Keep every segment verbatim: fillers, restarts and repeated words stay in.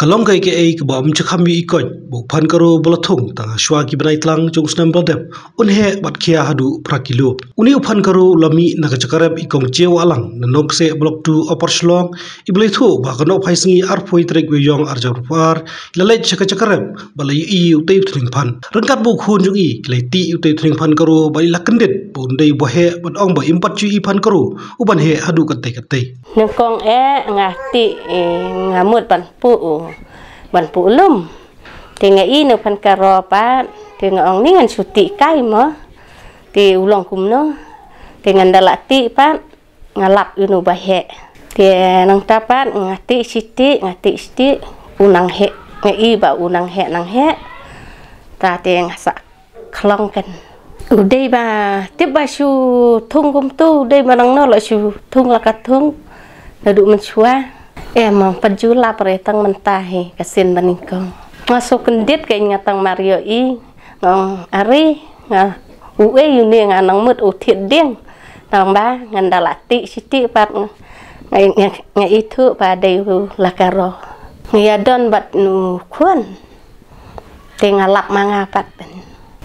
Ka long kaei kaei kaba ym ju kham ïohi koit ba u phan karo ba la thung tang ha shuwa ki bnai tlang jong u snem ba la dep un heh bad khia haduh phra kilo. Une u phan karo u la mih na ka jaka rep i Kong J. Wahlang na Nongkseh Block two Upper Shillong, iba la ïathuh ba ka nohphai sngi arphew tarik u Ïaïong arhajar arphew ar i la leit sha ka jaka rep bad la ïohi ïa utei u tneng phan. Ryngkat bad u khun jong i ki la ïatih ïa utei u tneng phan karo bad i la kyndit ba un dei uba heh bad ong ba im pat ju ïohi phan karo uban heh haduh katei katei. Nyngkong eh nga tih, eh, nga mut ban puh u, ban puh lum. Te nga ïohi une u phan karo pat, te nga ong ni ngan shu tih kai mo. Te u long kumno, te ngan da la tih pat, nga lap ïa une uba heh. Te nangta pat nga tih shi tih, nga tih shi tih, u nang heh, nga ïohi ba u nang heh, nang heh. Ta te nga sa khlong kan. U dei ba tip ba shu thung kumtu, u dei ba nangno la shu thung la ka thung. Naduh mynshuwa. Em, ym pat ju lap re tang mynta hi ka sien ba nyngkong. Nga shu kyndit ka nga tang mar ïohi. Nga ong, are, nga uei une, nga nang mut u thied dieng. Tang ba ngan da la tih shi tih pat nga, nga, nga, nga ithuh ba dei u la karo. Nga ïa don bad une u khun. Te nga lap ma nga pat.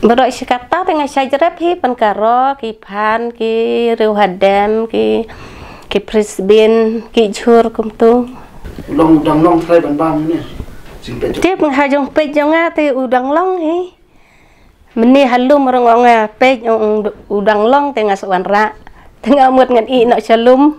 Baroh shi katta te nga shah jrep hi, phan karo, ki phan, ki riew hadem, ki, ki french bean, ki jhur kumtu. Long dang long trai ban bam ne. Sing peit. Tip nga ha jong peit jong nga te u dang long hi. Mynne ha lum ruh nga peit u, u, u dang long te nga sa wanrah. Te nga mut ngan ïeh noh sha lum.